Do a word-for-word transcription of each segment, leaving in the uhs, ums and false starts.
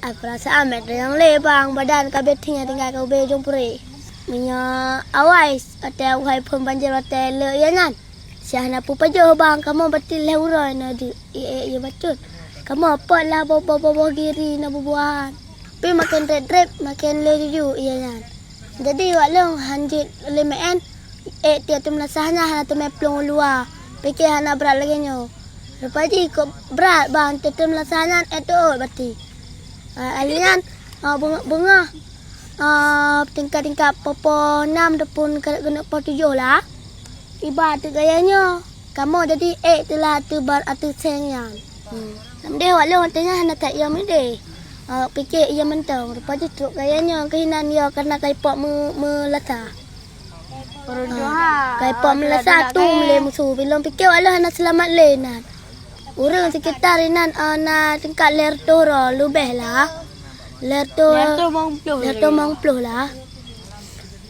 Ai, peurasaan meuet nyang lé bang, badan ka beuet tinggai-tinggai ka ubé ujong purée. Meunyoe awai, watée awai phon banjir watée le ié nyan, si hana peupajoh bang, kamoe batin lhée uroe na di ié ié bacut. Kamoe pot lah boh-boh giri na bubuahan. Pi maken rét-rét maken le juju ié nyan. Jadi wak lôn hanjeuet lé meuén, ék tiep teumeulasah nyan hana teumé plueng u luwa. Pike hana brat lagée nyoe. Rupa jih kok brat bang, tiep teumeulasah nyan ék teuôt bati. Ah, ali nyan, ah, beungoh, beungoh, ah, tingkat-tingkat popo nam ataupun keuneuk poh tujoh lah. Iba teuk gaya nyoe, kamoe jadi ék teulah ateueh bar ateueh seng nyan. Hmm. Lam deh wak lôn watée nyan hana that ié meudeh. Ah, pike ié mantong, rupa jih trok gaya nyoe keuhinan ié kareuna ka ipok meu-, meulasa. Ka ipok meulasa tu lé musoh. Bilong pike wak lôn hana seulamat lé nan. Ureuëng sekitar inan, ah, na tingkat lhée reutôh droe leubeh lah. Lhée reutôh, lhée reutôh limong ploh lah.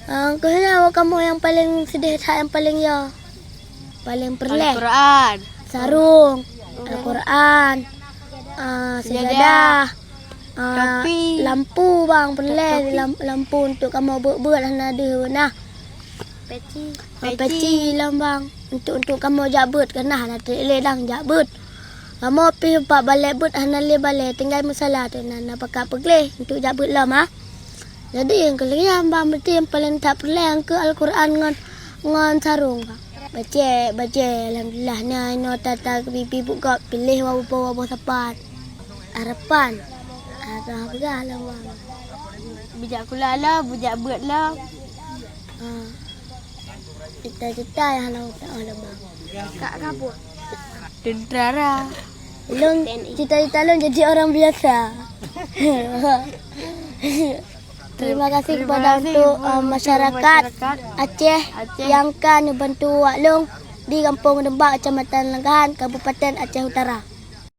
Ah, keuhina kamoe nyang paleng seudeh that nyang paleng yo. Paleng peureulée. Al-Quran. Sarong. Al-Quran. Ah, sijadah. Ah, lampu bang peureulée, lam-, lampu untuk kamoe beuet-beuet hana deuh nah. Peci. Ah, peci lom bang. Untuk, untuk kamoe jak beuet keunaih hana trok lé dang jak beuet. Kamoe pih bak balée beuet hana lé balée tinggai musala tu na, na pakat peugleh untuk jak beuet lom ah. Jadi nyang keulheueh bang berarti nyang paleng that peureulée nyang keu Al-Quran ngon, ngon sarong bang. Bacée, bacée alhamdulillah na inoe tata keubibi bukop piléh waboh-waboh sapat. Harapan. Harapan peugah lom bang. Beujak kula lom, beujak beuet lom. Ah. Cita-cita nyang hana utang lom bang. Kak kabut. Tentara. Lôn cita-cita lôn jadi orang biasa. Terima kasih kepada untuk, uh, masyarakat Aceh yang ka neubantu wak lôn di Gampông Deumbak, Kecamatan Lenggahan, Kabupaten Aceh Utara.